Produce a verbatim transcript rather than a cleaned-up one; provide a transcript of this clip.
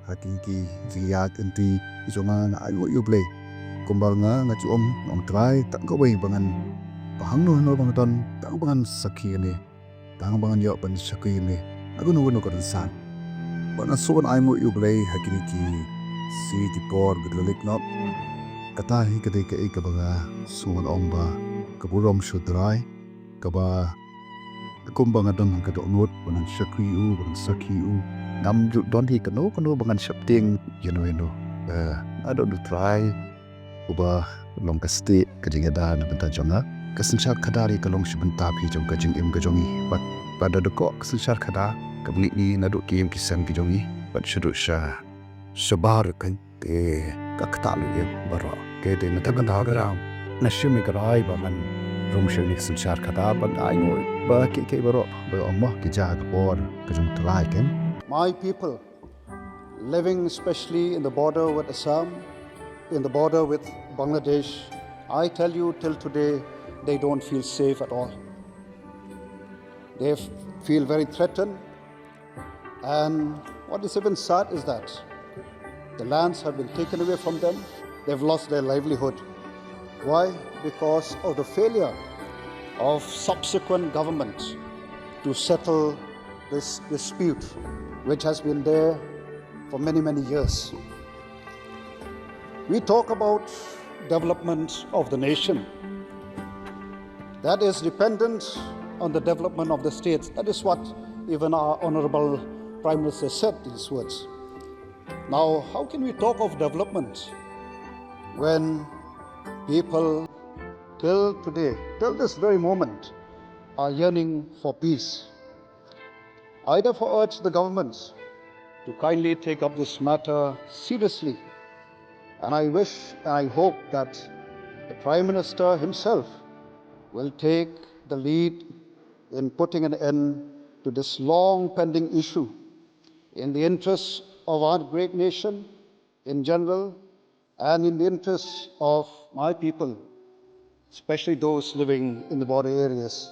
ha ki ki jingïaid lynti ki jong nga, nga ainguh ïa U Blei. Kumba nga nga ju ong, ong Trai, tang kawei ba ngan, ba hangno hangno ba nga don, tang ba ngan sakhi ïa me, tang ba ngan ïoh ban shakri ïa me ha kano kano ka rynsan. Bad nga sngewbha ban ainguh ïa U Blei ha kine ki sngi ki por ba la leit noh. Kata hi ka dei kaei kaba nga sngewbha ban ong ba ka burom sha U Trai, kaba kumba nga don ha ka dohnud ba ngan shakri ïa u, ba ngan sakhi ïa u. Ngam ju don hi kano kano ba ngan sheptieng ïano ïano. Eh, naduh U Trai uba long ka stieh ka jingïada na bynta jong nga. Ka synshar khadar hi ka long shi bynta phi jong ka jingim ka jong ngi. Bad, bad da dei ka synshar khadar kaba ngi, ngi naduh ki ïing ki sem ki jong ngi bad shaduh sha shabar ka, te ka ktah lynti baroh. Te te na ta ka daw ka daw na shim ïa ka rai ba ngan rung sha ïa ka synshar khadar bad ainguh ba ki, ki baroh ba ong mo ki jia ha ka por ka jong U Trai, kan. My people living especially in the border with Assam, in the border with Bangladesh, I tell you, till today, they don't feel safe at all. They f- feel very threatened. And what is even sad is that the lands have been taken away from them. They've lost their livelihood. Why? Because of the failure of subsequent governments to settle this dispute, which has been there for many, many years. We talk about development of the nation. That is dependent on the development of the states. That is what even our Honorable Prime Minister said in his words. Now, how can we talk of development when people till today, till this very moment, are yearning for peace? I therefore urge the governments to kindly take up this matter seriously, and I wish and I hope that the Prime Minister himself will take the lead in putting an end to this long pending issue in the interests of our great nation in general and in the interests of my people, especially those living in the border areas.